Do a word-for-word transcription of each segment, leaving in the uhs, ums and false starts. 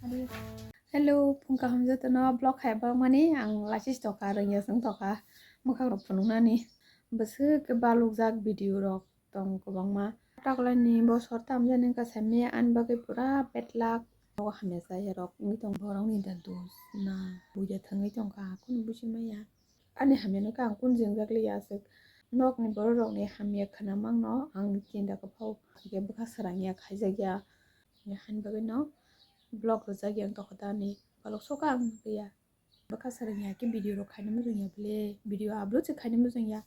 Hello, phung kaham jotono vlog khai borok mani ang lasis tokha, rwngya song tokha, mwkhang rok phunuknani. Bwswk khe balukjak video rok tong kwbangma. Taklaini bosor tamjani wngkha saimanya ani bagwi pura bad luck. Nogo hamya chaya rok wngwi tong borokni da dos na buja thangwi tongkha, kunu buji maya. Ani hamyano khe ang kunu jengjak liya aswk. Nokni borok rokni hamya khna mangno ang chinta kwphao, hwnkhe bwkha swrangya, khaijakya. Ani bagwino vlog rwjakya wng tongkha da ani balok soka ang nukliya. Bwkha swrangya khe video rok khaina mujungya bwle, video upload se khaina mujungya.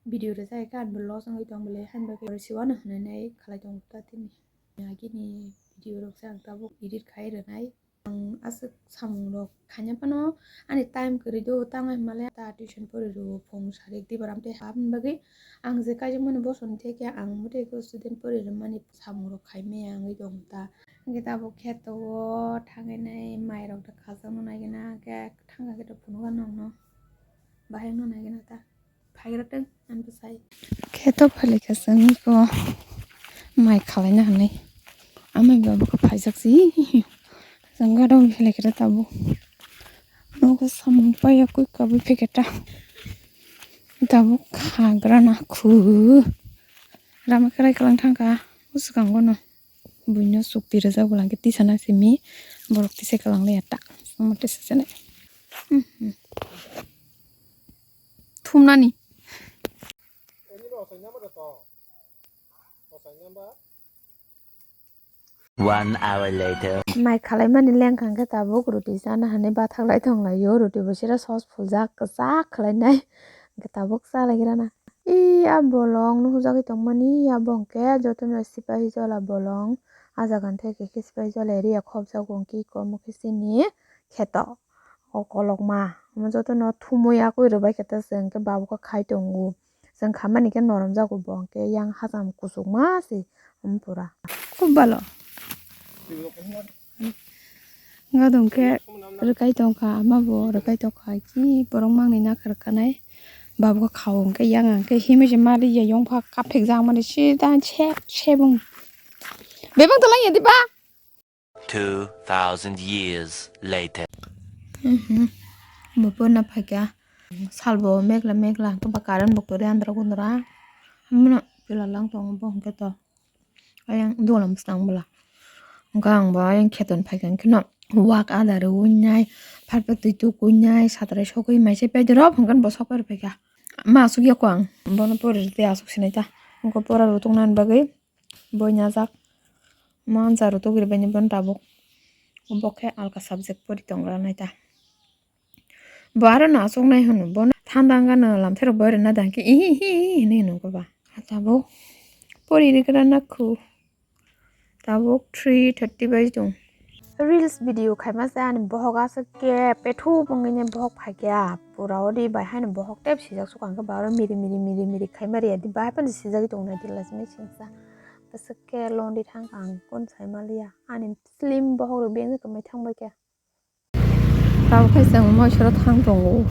Video rwjakya khe ang bo loss wngwi tong bwle, hani bagwi siwano hwnwi nai khlai tongo ta tini. Agini video rok se ang tabuk edit khai rwnai. Ang aswk samung rok khaina phano ani time kwrwi do, tamo hinmale ta tuition pori rwo phung sari dibaram tei hapni bagwi ang je kaijakmani bosoni theke ang motei khe student pori rwmani samung rok khai maya wngwi tongo ta. Hwnkhe tabuk kheto o thangwi nai mai rok da khajakno naigwna, hwnkhe thangkha khe to phunukha nokno, bahai wngno naigwna ta. Phaigra tong, ang bwsai. Kheto phalikha chwng iko mai khalaina hinwi. Amai baba khe phaijak si. Chwng gado phalikha tabuk. Nogo samung paiya kwi kabui phiketa. Tabuk khagra na khu. Rama kwrai kwlang thangkha. Bwskango no. Buino sukti rijak bolong khe tisa na simi borok tisa kwlang liya ta. Omo tisa sene. Hmm, hmm. Thumnani. One hour later. Mai khalaimani lengkha hwnkhe tabuk roti chana hinwi bathak lai tonglaio. Roti bo sira sos phuljak kwchak khwlainai. Hwnkhe tabuk chalaigrana. Ee, a bolong nuhujagwi tongmani, abo hwnkhe jotono sipahijola bolong. A jaga hwnkhe khe sipahijola area khopjago hwnkhe iko omo khe chini kheto. O kolokma. Omo jotono thumwi yakwi rwbaikhe ta chwng khe babukhe khai tongo. Chwng khamani khe noromjago bo hwnkhe yang hacham kuchukma se omo pura. Khub bhalo. Gadong khe rwkai tongkha, ama bo rwkai tongkha, ki borok mangni nakha rwkhanai. Babukhe khao hwnkhe yang hwnkhe himwi se mari ya yongpha kaphikjak mani sida sep sebung. Bebak tonglang ya diba? Two thousand years later. Mhm. Bo porna phaikha. Salbo megla megla, hwnkhe ba current bo kwrwi andra gundra. Hamono pila lang tongo bo hwnkhe to. Ayang dola mwsang bwla. Hwnkhe ang bo ayang kheton phaikha hwnkhe no wak ada rwui nai, pharpa twi tukwui nai, satrai sogwi mai se paidoro hwnkhe bo sok pai rw phaikha. Ma aswk yako ang bono pori rw tei aswk sinai ta. Hwnkhe pora rw tongna bagwi. Boi najak. Mansa rw tugri bini bon tabuk. Bo khe alka subject pori tongra nai ta. Bo aro no aswk nai hwno. Bono thanda wngkha no lamthairok boi rwna da hwnkhe ihi hi hi hinwi hwno wngkha ba. Tabuk pori rwgra nakhu. Tabuk three thirty bai tong. Reels video khaima se ani bohok aswk khe pethu bongwini bohok phaikha. Pura odi bai haino bohok tep sijak sukha hwnkhe ba oro miri miri miri miri khaima riya di bai phano sijagwi tongnai di lachimwi singsa. Bwswk khe londi thang ang kun saima liya. Ani slim bohok rok beng kwmai thang bai khe. Tabuk khe chwng moisoro thang tongo.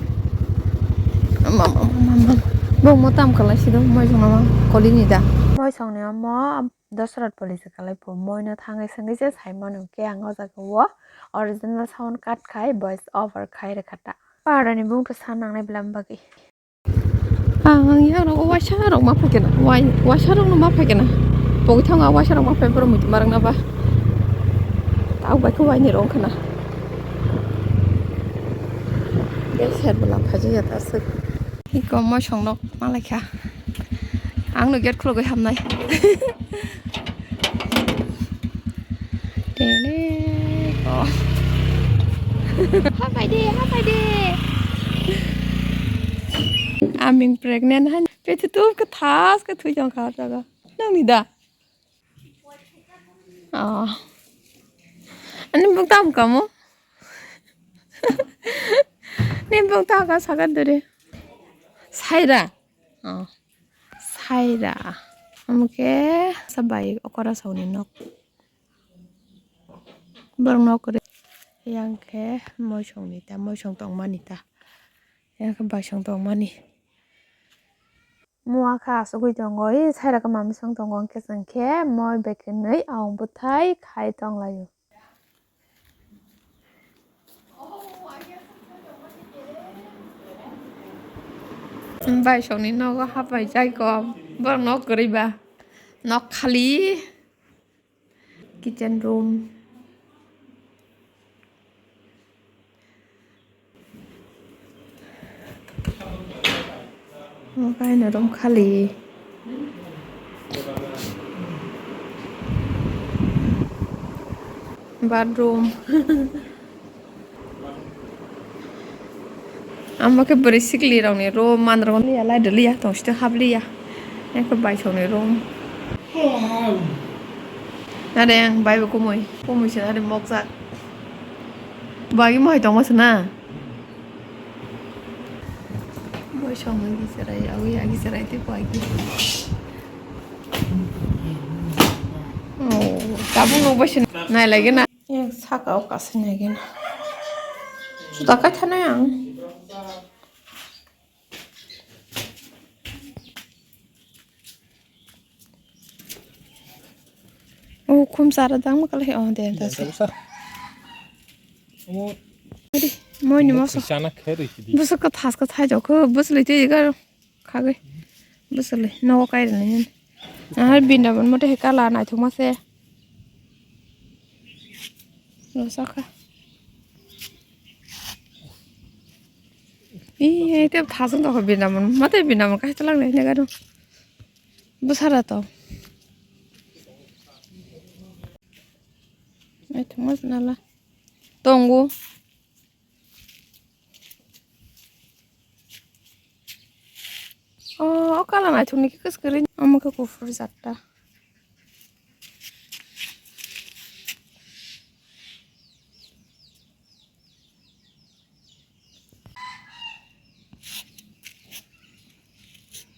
Mama, mama, mama. Bo mo tam kalai sido moisong nama kolini da. Moisongni omo Dosrat police kalai po moino thangwi swngwi se saimano khe ang o jaga o original sound cut khai voice over khai rwkha ta. Parani bungtwi sa nangnai bwlam bagwi. Ang yakrok o waisa rok ma phaikhe na, wai-, waisa rok no ma phaikhe na. Pogwi thango a waisa rok ma phai borok muitu ma rwkna ba. Tabuk bai khe waini rok wngkha na. Gas ser bwla phaijak ya ta aswk. Iko moisong nok ma laikha. Ang no gate khulugwi hamnai. Tene ko. Hapai de, hapai de. Aming pregnant han. Pethu tu ke thas ke thui jong kha jaga. Nang ni da. Oh. Ani buk tam kamu. Ni buk ta ka sagat dure. Saira. Oh. Saira. Omo khe sa bai okora sauni nok. Borok nok kwrwi. Yang khe moisong ni ta, moisong tongmani ta. Yang khe baisong tongmani. Mua khe asugwi tongo, ei saira khe mamisong tongo, hwnkhe chwng khe moi bai khe nwi aung bwthai khai tonglaio. Baisongni nogo hapai jai kom. Borok nok kwrwi ba. Nok khali. Kitchen room. Omo kaino room khali. Bathroom. Amo khe bwrwi sikli rokni room, mandragoni liya, light liya, tong site hap liya. Eko baisongni room. Are ang bai bo kumui, kumui se are mokjak. Bagi mohai tongma se na. Baisong agi serai, agi agi serai te bagi. Oh, tabuk no baisong nai lagi na. Yang saka o kasih lagi na. Sudah kacana yang. O khum chara dang ma kala he, o de da se. Moi ni moso. Sana khe rikidi. Busa ka thas ka thai jok, bus le te ga kha ge. Bus le no kai le. Ar binda ban mote he kala nai thok ma se. Rosakha. Ih, ih, tei thasung tongkha bindamun. Mate bindamun kaisa tolak nai nega do. Bwsara to. Ai thuma nala. Tongo. O, o kala naithokni khe kwchwrwini. Omo khe kuphur jatta.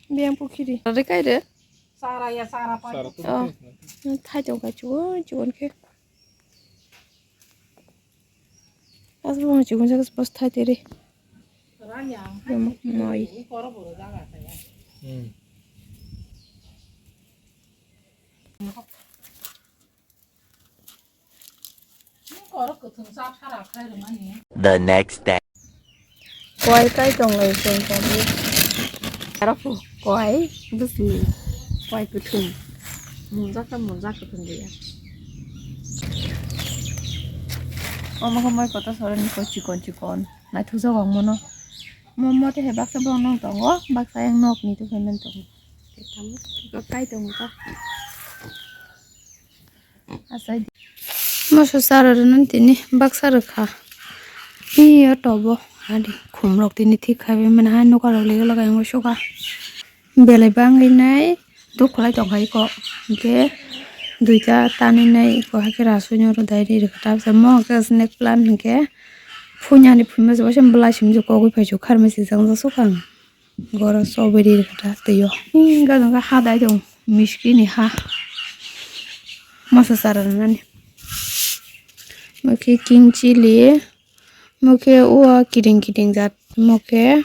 Biyang pukhiri. Rade kai re? Sara ya, sara pa. Sara tu. Oh. Thai tong kai chuon, chuon khe. Aswk bo chikon jaga bus thai teri. Rani ang Yom, hai moi. Koro boro jaga saya. Hmm. Koro kutung sa thara khai rumani. The next day. Koi kai tong lai tong tong. Arafu koi busi koi kutung. Munjak ta munjak kutung dia. Omo khe moi kotor sorani koi chikon chikon. Naithok jak ang mono. Mo mote hai baksa borok nang tongo, baksa yang nok ni twi phaimani tongo. Tamo kaitongo ta. Asai. Moso chara rwnan tini baksa rwkha. Iyo tobo hadi khumrok tini thik khai bai mani hai nokha rok lega lega yang suka. Belai bangwi nai duk khlai tongkha iko. Hinkhe duita tanwi nai iko haikhe rasui no rw dai ri rwkha. Tabsa mo hwnkhe snake plant hinkhe phunya ni phunukjak waisa bwlai simi kogwi phaisu kharmai swijak jang sukha ang. Goro strawberry rwkha twi o. Him gajang khe ha dai tong miskri ni ha. Masa chara nani. Mo khe king chili. Mo khe o kiting kiting jat. Mo khe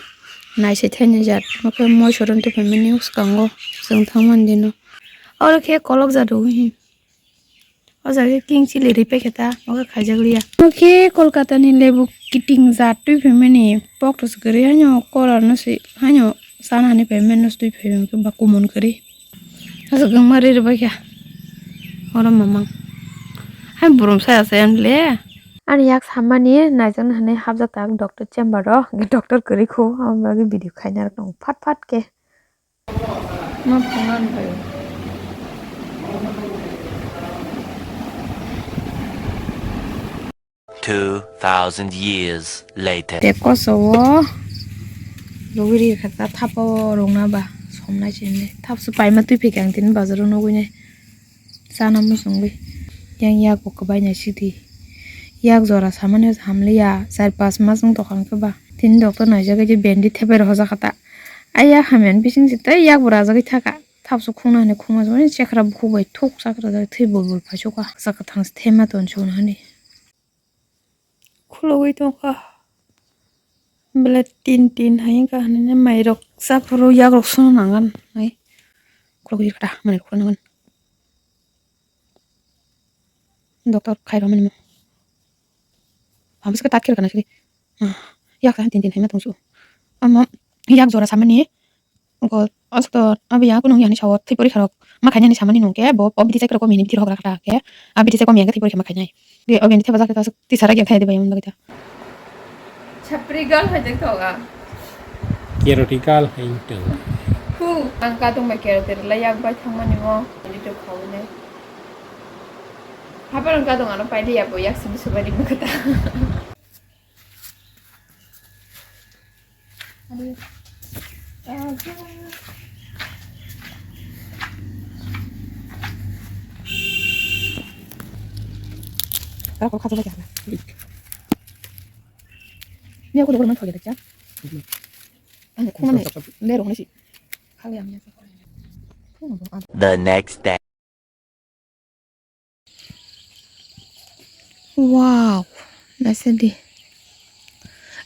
naisai thaini jat. Mo khe moi soron twi phaimani swkango chwng thangmani dino. Oro khe kolok jat o hi. O jaga king chili ri paikhe ta, mo khe khaijak liya. Mo khe Kolkata ni lebu kiting jat twi phaimani poktos kwrwi haino kolar no se haino sana hani phaimani no se twi phaimani khe ba kumun kwrwi. Aswk wngma ri rwbaikha oro mamang. Hai burum saya saya le. Ani yak sammani naijakna hinwi hapjak tak doctor chamber o, doctor kwrwi khu, aboni bagwi video khaina rok tongo phat phat khe. Ma phungan bai. Two thousand years later. Te koso o rugwi ri kha ta thapo rwngna ba somnai sini thapsa paima twi phikha ang tini bazar o nugwi nai chana muchungwi yang yak bo kwbai nai sidi yak jora samani hamliya char pas mas wng tokha hwnkhe ba tini doctor naijak je bendi thepai rw hojakha ta a yak hamya ni bising se tei yak bo rajagwi thaka. Thapsa khungna hinwi khungma jani chekra bukhuk bai thuk chakra jagwi thwi bul bul phaichukha. Kwchak kwthang se thema tonsukna hinwi. Khulugwi tongkha. Belai tin tin hai wngkha hinwi mairok chaphuru yakrok songna nangan hai. Khulugwi kha manwi khulugwi nangan. Doctor khairokmani mo. Hamswkhe ta khirokana sidi. Yak sahan tin tin haima tongsu. Omo yak jora samani Go, asuk to, abi ya, kunung yani sawo, thwi pori kharok, ma khainani samani nung ke, bo, o bidi chai kharok, mini bidi rok rakha ta ke, a bidi chai kom yang ke thwi pori khe ma khainai. Ge, o bini theba jak ta, tisara ge khai de bai, munda kita. Chapri gal hai de toga. Keroti gal hai tong. Hu, ang ka tong bai keroti lai yak bai thang mani mo, ni to khau ne. Hapa rang ka tong ano pai de ya bo yak simi subari mo kata. The next day. Wow, naisadi.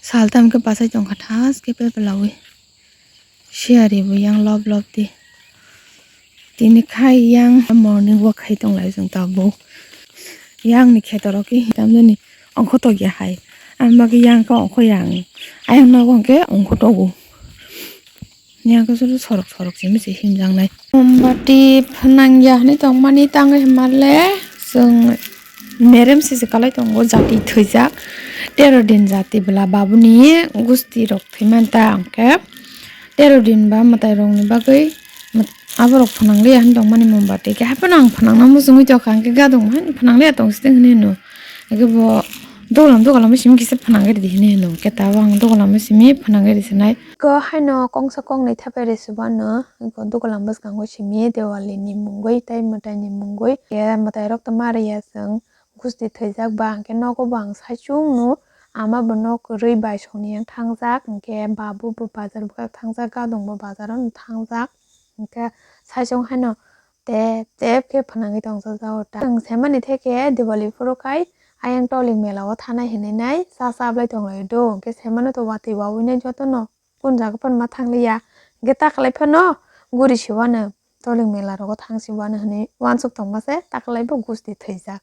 Saltam ke pasai tongkha thas ke pe pelawi. Siari bo yang lob lob di. Tini khai yang morning walk khai tonglai chwng tabuk. Yang ni khetorok ki tamjani ongkho tokya hai. Ang bagwi yang khe ongkho yang. Ayang nogo hwnkhe ongkho togo. Yang khe suru sorok sorok simi se himjaknai. Mombati phnangya hinwi tongmani tangwi hwnmale chwng merem sisi kalai tongo jati thwijak. Tero din jati bwla babuni gusti rok thwiman ta hwnkhe tero din ba mwtai rokni bagwi mwt-, aborok phnangliya hinwi tongmani mombati khe haphano ang phnangna muchungwi tongkha hwnkhe gadong hai phnangliya tong siteng hinwi hino. Hwnkhe bo dogalam dogalam simi kisa phnangwi ridi hinwi hino hwnkhe tabuk ang dogalam simi phnangwi risinai. Ko haino kongsa kongnwi thepai rw se uanw, eko dogalam bwskango simi Diwali ni mungwi tei mwtai ni mungwi, ke mwtai rok tongma rwya chwng gusti thwijak ba, hwnkhe nogo bo ang saichung nw ama bo nok kwrwi bai songni yang thangjak, hwnkhe babu bo bazar bwkhak thangjak, gadong bo bazar o thangjak, hwnkhe saichung haino tep tep khe phnangwi tongsa jao ta. Chwng semani theke Diwali phuru khai ayang tolik mela o thanai hinwi nai cha cha ablai tonglaio do, hwnkhe semano to watwi wawi nai jotono. Kun jaga phano ma thangliya. Hwnkhe takhwlai phano guri se uanw, tolik mela rogo thang se uanw hinwi uansuk tongma se takhwlai bo gusti thwijak.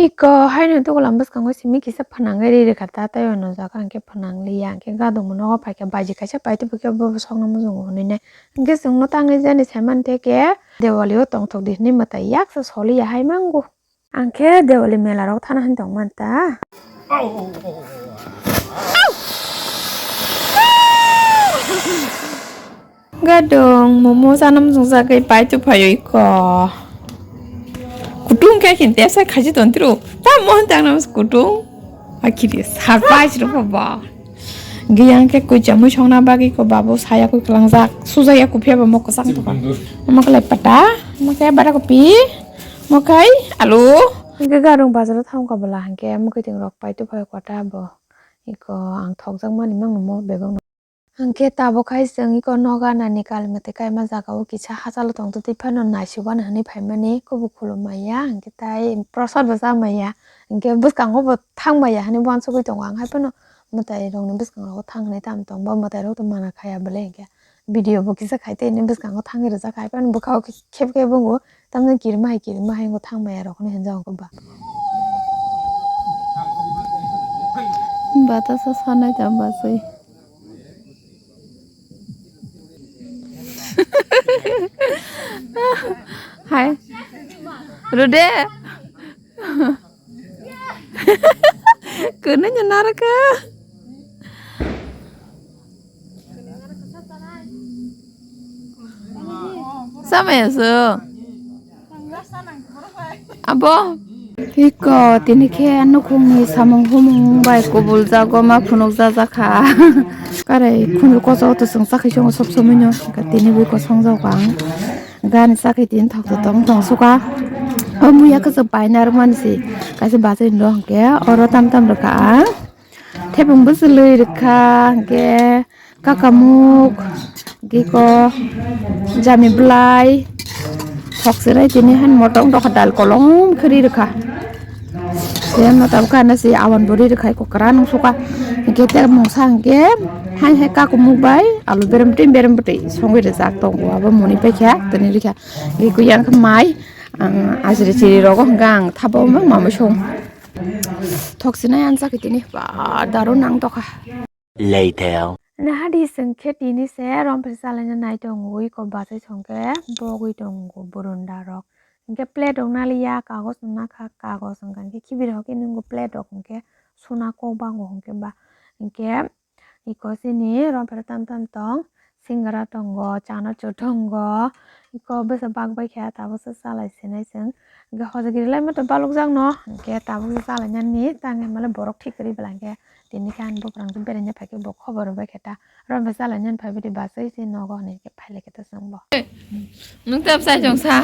Iko haino dogalam bwskango simi kisa phnangwi ri rwkha ta, tei ono jaga hwnkhe phnangliya, hwnkhe gadongbo nogo phaikha, baji kaisa paitubukhe bobo sokna muchungo hinwi nai. Hwnkhe chwngno tangwi jani saimani theke Diwali o tongthok di hinwi mwtai yaksa soliya hai mango. Ang khe Diwali mela rok thana hin tong man ta. Gadong momo chana muchung jagwi pai tu phaio iko. Kutung khe khin tesa khaji ton tiro. Tamo hwn tang nam kutung. Akhiri surprise ro ba. Giyang khe koi chamui songna bagwi ko babu saya koi klangjak. Sujaya kuphia ba moko chang to. Moko lai pata. Moko bara kopi. Mokai, alo. Hwnkhe garung bazaro thangkha bwla hwnkhe mwkhwtwng rok pai tubuphaio kwta bo. Iko ang thokjak mani mangno mo bebak no. Hwnkhe tabuk khai chwng iko noga nani kalimati kaima jaga o kisa hachalo tongtwtwi phano naisubano hinwi phaimani kubui khulum maya hwnkhe tai prosad bo cha maya hwnkhe bwskango bo thang maya hinwi uansugwi tongo ang hai phano mwtai rokni bwskango thang hinwi tamo tong bo mwtai rok to mana khaya bwle hwnkhe. Video bo kisa khai tei ni bwskango thangwi rijak hai phano bwkha o khep khep wngo tamni kirima hai kirima hai wngo thang maya rok hinwi hinjak ongkha ba. Batasa sanai ta bachwi. Hai. Rode. Kunu nyo naraka. Sama ya so. Abo. Iko tini khe nukhungni samung humung bai kubul jago ma phunuk jajakha. Karai khunju koso to chwng chakhi chungo sob somoi no. Tini bui kosong jago ang. Gani chakhi tin thok to tong tong suka. O muya khe chwng paina rwmani se kaisa bachai ro hwnkhe oro tam tam rwkha ang. Thepung bwswlwi rwkha hwnkhe kakamuk hwnkhe ko jami bwlai thok chwrai tini han motom rwkha dal kolom khe ri rwkha. Tei motom khe ano se awan bo ri rwkha eko kwran wng suka hwnkhe tei mungsa hwnkhe hai hai kakamuk bai alu berem twi berem bwtwi songwi rwjak tongo abo moni paikha tini rikha. Eko yang khe mai ang ajri chiri rogo hwnkhe ang thapa o mangma song. Thoksinai ansa kitini ba daru nang tokha. Later. Nahadi sengkhe tini se romphir salaina nai tongo, iko basai songkhe bogwi tongo burunda rok. Hinkhe plate rok naliya, kagoj no nakha, kagoj wngkha hinkhe khibir hokhe nungo plate rok hinkhe suna kok bango hinkhe ba hinkhe iko chini romphir tam tam tong, singara tongo, chanachu tongo, iko bwsa bak bai khe tabuksa chalai sinai chwng. Hinkhe hojagiri lai mato balokjak no, hinkhe tabuksa chalainani tang hwnmale borok thik kwrwi bwla hinkhe tini khe ani buphang beraina phaikhe bo khobor rwbaikhe ta romphir chalainani phaibaidi basai se nogo hinwi khe phailai khe ta chwngbo. Nwng tei bwsai chwng sa?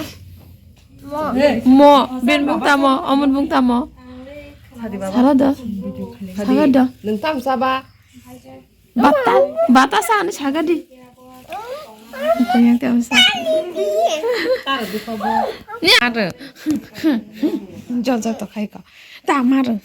Mo, ben bung tamo, omon bung tamo? Sala do. Sala do. Nwng tam sa ba? Bata, bata sa ani saga di. Yang tei bwsa. Ni aro. Jol jol to khai ko. Ta maro.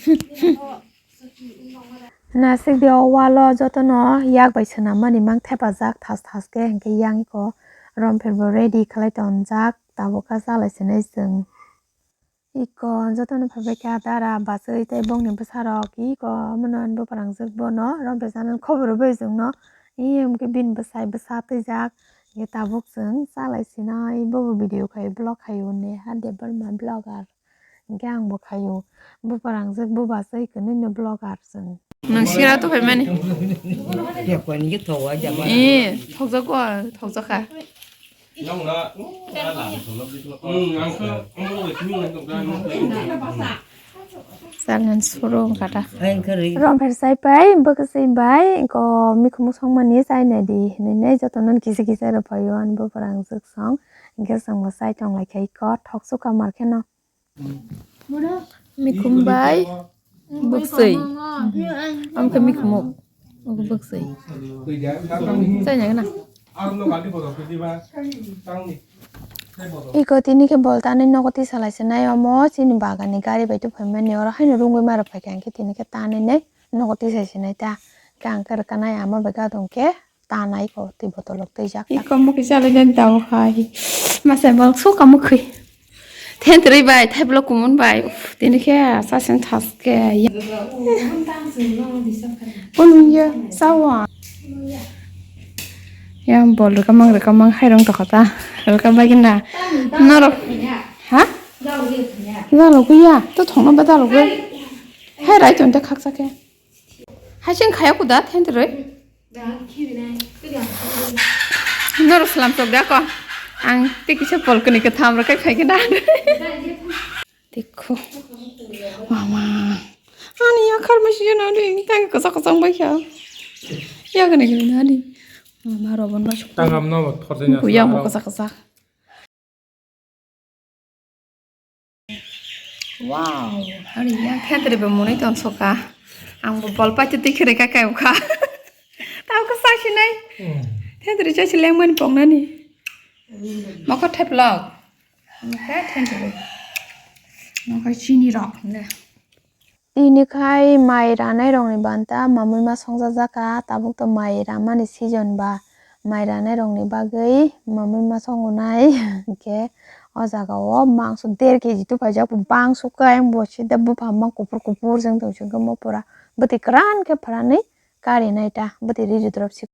Nasik de o walo jotono yak bai swnam mani mang thepajak thas thas khe, hinkhe yang iko romphir bo ready khlai tonjak, tabuk kha chalai sinai chwng. Iko jotono phaibai kha dara bachwi tei bongni bwsarok iko omono ani buprangjwk bono romphir sana khobor rwbai chwngno, hinkhe bini bwsai bwsa twijak, hinkhe tabuk chwng chalai sinai bobo video khai vlog khai o Neha Debbarma vlogger. Hinkhe ang bo khaio. Buprangjwk buba se hwnkhe nini vlogger chwng. Nwng sira to phaimani. Yakwan ge thowa jama. Eh, thokjak ko, thokjak kha. Salnan suru kata. Romphir sai pai, bwkha sai bai, ko mikhumu songmani chai nai di hinwi nai jotono kisa kisa rw phaio ani buprangjwk song. Hinkhe chwngbo chai tong lai kha iko thok suka mar kheno. Mikhum bai bwkswi. Omo khe mikhumuk. Obo bwkswi. Chai nai gana. Iko tini khe bol tanwi nogo tisa lai se nai omo chini bagan ni gari bai tuphaimani oro haino rungwi ma rw phaikha hinkhe tini khe tanwi nai nogo tisa se nai ta. Hinkhe ang khe rwkha nai ama bai gadong khe. Tanai ko twi botolok twijak. Iko mukhi chalai nani tabuk hai. Masa bal so ka mukhi. Thentrwi bai, thaiblo kumun bai. Uf, tini khe saseng thaske. Kunu ye sawa. Ya bol rwkha mang rwkha mang hai rong tokha ta. Rwkha bai gina. Norok. Ha? Dalogwi ya. To thongno ba dalogwi. Hai rai tonte khaksa khe. Hai seng khaya kuda thentrwi. Norok slam chok da ko. Ang tei kisa polkani katham rok kai phai khe da. Dekho. Mama. Ani ya khar masi jana de. Tang kasa kasa bai kha. Ya gane gane ani. Mama robon ba. Tangam no thorjani. Kuya mo kasa kasa. Wow, hari ya khetri bo mwnwi tong soka. Ang bo bol paite twi khere ka kai ukha. Tao ka sa sinai. Hmm. Khetri cha sileng mani pongnani. Mokha theplok. Mokha khetri. Mokha chini rok ne. Tini khai mai ranai rokni banta mamui ma songjak jakha, tabuk to mai ramani season ba, mai ranai rokni bagwi mamui ma songonai. Hinkhe o jaga o mangso der keji tupaijak, bangso khe ayang bo sida bupha ma kuphur kuphur jeng tong singkhe mo pura bwtwi kwran khe pharanwi karinai ta, bwtwi riri drop si.